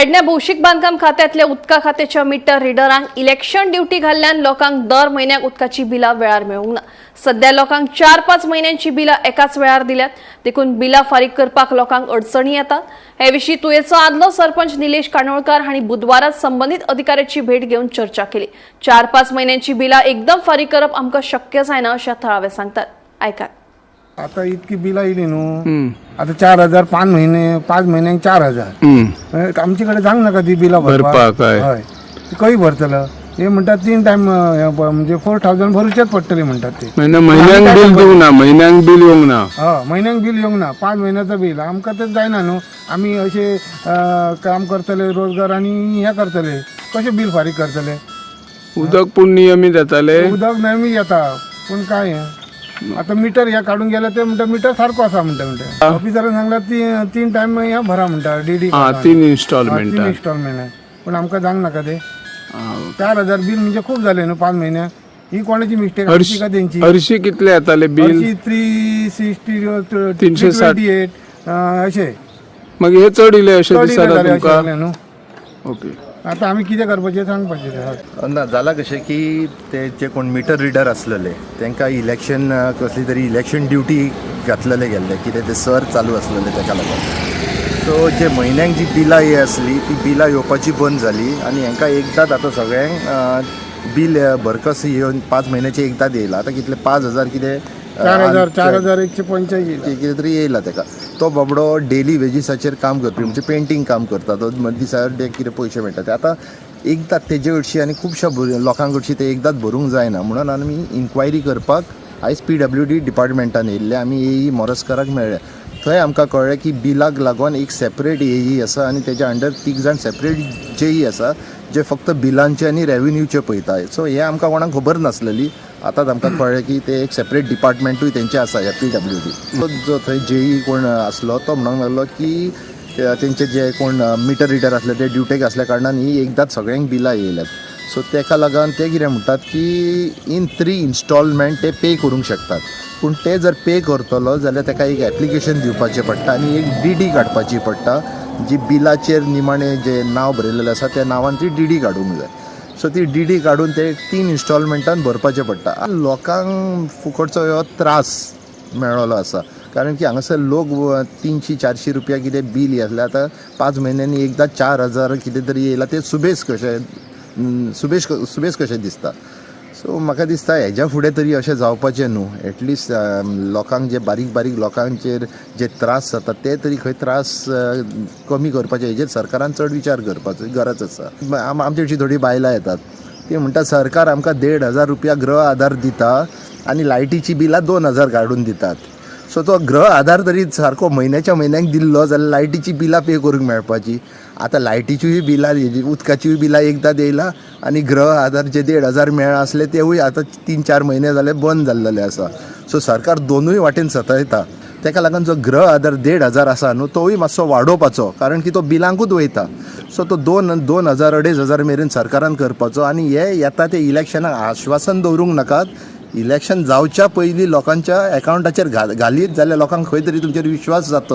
पेडण्या भौशीक बांदकाम खात्यांतल्या उदका खात्याच्या मिटर रिडरांक इलेक्शन ड्युटी घाल्ल्यान लोकांक दर म्हयन्याक उदकाची बिलां वेळार मेळूंक ना. सध्या लोकांक 4-5 म्हयन्यांची बिलां एकाच वेळार दिल्यात, देखून बिलां फारीक करपाक लोकांक अडचणी येतात. हे विशीं तुयेचो आदलो सरपंच निलेश कानोळकार हांणी बुधवारा संबंदीत अधिकाऱ्याची भेट घेवन चर्चा केली. 4-5 म्हयन्यांची बिलां एकदम फारीक करप आमकां शक्य जायना अशें थळावे सांगतात. आयकात. आता इतकी बिलां येयली न्हू, आता 4000, 5 महिने, 5 म्हयन्यांक 4000. आमचे कडेन जावंक नाका ती बिलां भरपाक, हय. हय, ती खंय भरतलो? हे म्हणटात 3 टायम, म्हणजे 4000 भरूचेच पडटले म्हणटात ते. महिन्या म्हयन्यांक बील दिवंक ना, म्हयन्यांक बील येवंक ना. हय, म्हयन्यांक बील येवंक ना, 5 म्हयन्याचो बील आमकां तर जायना न्हू. आमी अशे काम करतले रोजगार आनी हे करतले, कशें बील फारीक करतले? उदक पूण नियमीत येताले? उदक नेहमी येता, पूण काय हें आता मिटर हे काडून गेले ते म्हणटा मिटर सारको आसा म्हणटा. म्हणटा ऑफिसरान सांगला 3 टायम हे भरा म्हणटा डीडी. हा, 3 इन्स्टॉलमेंट. 3 इन्स्टॉलमेंट, पूण आमकां जावंक नाका ते. 4000 बील म्हणजे खूप जाले न्हू 5 म्हयन्याक. ही कोणाची मिस्टेक, आमची का तेंची? हरशी कितले येताले बील? हरशी 360. 360. 328 अशें. मागीर हे चड इले अशें चड दिसता इलें जालें अशें तुमकां? जालें न्हू. ओके. आतां आमी कितें करपाचें सांगपाचें ते. ना, जाला कशें की ते जे कोण मिटर रिडर आसलेले तांकां इलेक्शन, कसली तरी इलेक्शन ड्युटी घातलेले गेल्ले, कितें ते सर चालू आसलेले, ताका लागून सो जे म्हयन्यांक जी बिलां ये आसली ती बिलां येवपाची बंद जाली आनी हांकां एकदांच आतां सगळ्यांक बील भरकस येवन 5 म्हयन्याचे एकदांच येयला. आतां कितले, 5000 कितें? 4000, 4185. कितें तरी येयला ताका. तो बाबडो डेली वेजीसाचेर काम करपी, म्हणजे पेंटींग काम करता तो, दिसा कितें पयशे मेळटा ते. आतां एकदांच तेजे कडशी आनी खुबश्या लोकां कडशी ते एकदांच भरूंक जायना म्हणून आमी इन्क्वायरी करपाक आयज पीडब्ल्यूडी डिपार्टमेंटान येयल्ले. आमी एई मोरजकाराक मेळ्ळे. थंय आमकां कळ्ळें की बिलाक लागून एक सेपरेट एई आसा आनी तेज्या अंडर 3 जाण सेपरेट जेई आसा, जे फक्त बिलांचे आनी रेवेन्यूचे पळयता. सो हें आमकां कोणाक खबर नासलेली. आतांच आमकां कळ्ळें की ते एक सेपरेट डिपार्टमेंटूय तेंचे आसा ह्या पीडब्ल्यूडी. जो थंय जेई कोण आसलो तो म्हणूंक लागलो की तेंचे जे कोण मिटर रिडर आसले ते ड्युटेक आसल्या कारणान ही एकदांच सगळ्यांक बिलां येयल्यात. सो तेका लागून ते कितें म्हणटात की इन 3 इन्स्टॉलमेंट ते पे करूंक शकतात, पूण ते जर पे करतलो जाल्यार ताका एक एप्लिकेशन दिवपाचें पडटा आनी एक डीडी काडपाची पडटा, जी बिलाचेर निमाणें जें नांव बरयलेलें आसा त्या नांवान ती डीडी काडूंक जाय. सो ती डीडी काडून ते 3 इन्स्टॉलमेंटान भरपाचें पडटा. लोकांक फुकटचो हो त्रास मेळ्ळो आसा, कारण की हांगासर लोक 300-400 रुपया कितें बील येतलें, आतां 5 म्हयन्यांनी एकदां 4000 कितें तरी येयलां, तें सुबेज कशें, सुबेज सुबेज कशें दिसता. सो म्हाका दिसता हेज्या फुडें तरी अशें जावपाचें न्हू. एटलिस्ट लोकांक जे बारीक बारीक लोकांचेर जे त्रास जाता ते तरी खंय त्रास कमी करपाचे हेजेर सरकारान चड विचार करपाचो गरज आसा. आमचे हरशीं थोडीं बायलां येतात, ती म्हणटा सरकार आमकां 1500 रुपया गृह आधार दिता आनी लायटीची बिलां 2000 काडून दितात. सो तो गृह आधार तरी सारको म्हयन्याच्या म्हयन्याक दिल्लो जाल्यार लायटीची बिलां पे करूंक मेळपाची. आतां लायटीच्यूय बिलां, उदकाच्यूय बिलां एकदां येयला आनी गृह आधार जे 1500 मेळ आसले तेवूय आतां 3-4 म्हयने जाले बंद जाल्लेले आसा. सो सरकार दोनूय वाटेन सतायता. तेका लागून जो गृह आधार 1500 आसा न्हू, तोवूय मातसो वाडोवपाचो, कारण की तो बिलांकूच वयता. सो तो 2000 2500 मेरेन सरकारान करपाचो आनी हे येता ते इलेक्शनाक आश्वासन दवरूंक नाकात. इलेक्शन जावच्या पयलीं लोकांच्या एकावंटाचेर घालीत जाल्यार लोकांक खंय तरी तुमचेर विश्वास जातलो.